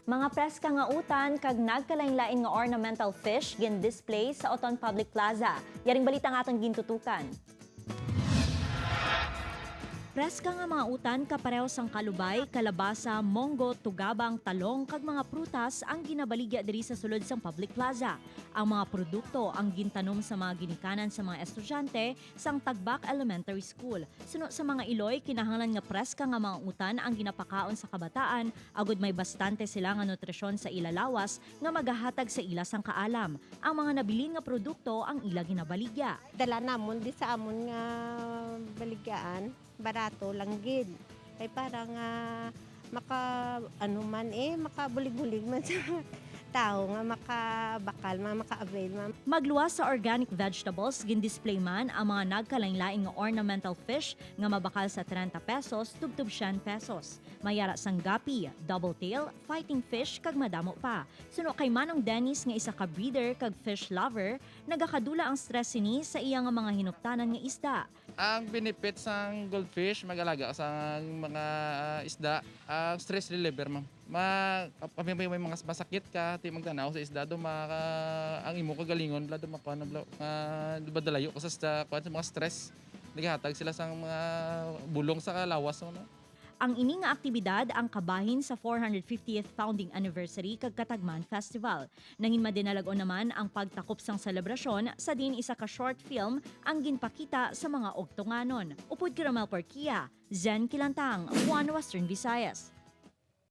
Mga preska nga utan kag nagkalain-lain nga ornamental fish gin-display sa Oton Public Plaza. Yaring balita nga aton gintutukan. Preska nga mga utan kapareho sang kalubay, kalabasa, monggo, tugabang, talong kag mga prutas ang ginabaligya diri sa sulod sang public plaza. Ang mga produkto ang gintanom sa mga ginikanan sa mga estudyante sang Tagbak Elementary School. Suno sa mga iloy, kinahanglan nga preska nga mga utan ang ginapakaon sa kabataan agud may bastante sila nga nutrisyon sa ila lawas nga magahatag sa ila sang kaalam. Ang mga nabilin nga produkto ang ila ginabaligya. Dala namon di sa amon nga baligyaan, barato lang gid. Kay para nga maka ano man eh, makabulig-bulig man sa tao nga makabakal man, maka-avail man. Magluwas sa organic vegetables, gindisplay man ang mga nagkalain-laing nga ornamental fish nga mabakal sa 30 pesos tubtub 100 pesos. Mayara sang gapi, double tail, fighting fish kag madamo pa. Suno kay Manong Dennis nga isa ka breeder kag fish lover, nagakadula ang stress sini sa iya nga mga hinuptanan nga isda. Ang benefit sang goldfish, mag-alaga sa mga isda, ang stress reliever, ma'am. Ma may mga masakit ka, ti magtanaw sa isda do maka ang imo kagalingon bla do makuha na bla badalayo ka sa mga stress. Naghatag sila sa mga bulong sa lawas no. Ang ini nga aktibidad ang kabahin sa 450th founding anniversary kag Katagman Festival. Nangin madinalag-on naman ang pagtakop sang selebrasyon sa din isa ka short film ang ginpakita sa mga Ogtonganon. Upod kay Romel Porquia, Zen Kilantang, One Western Visayas.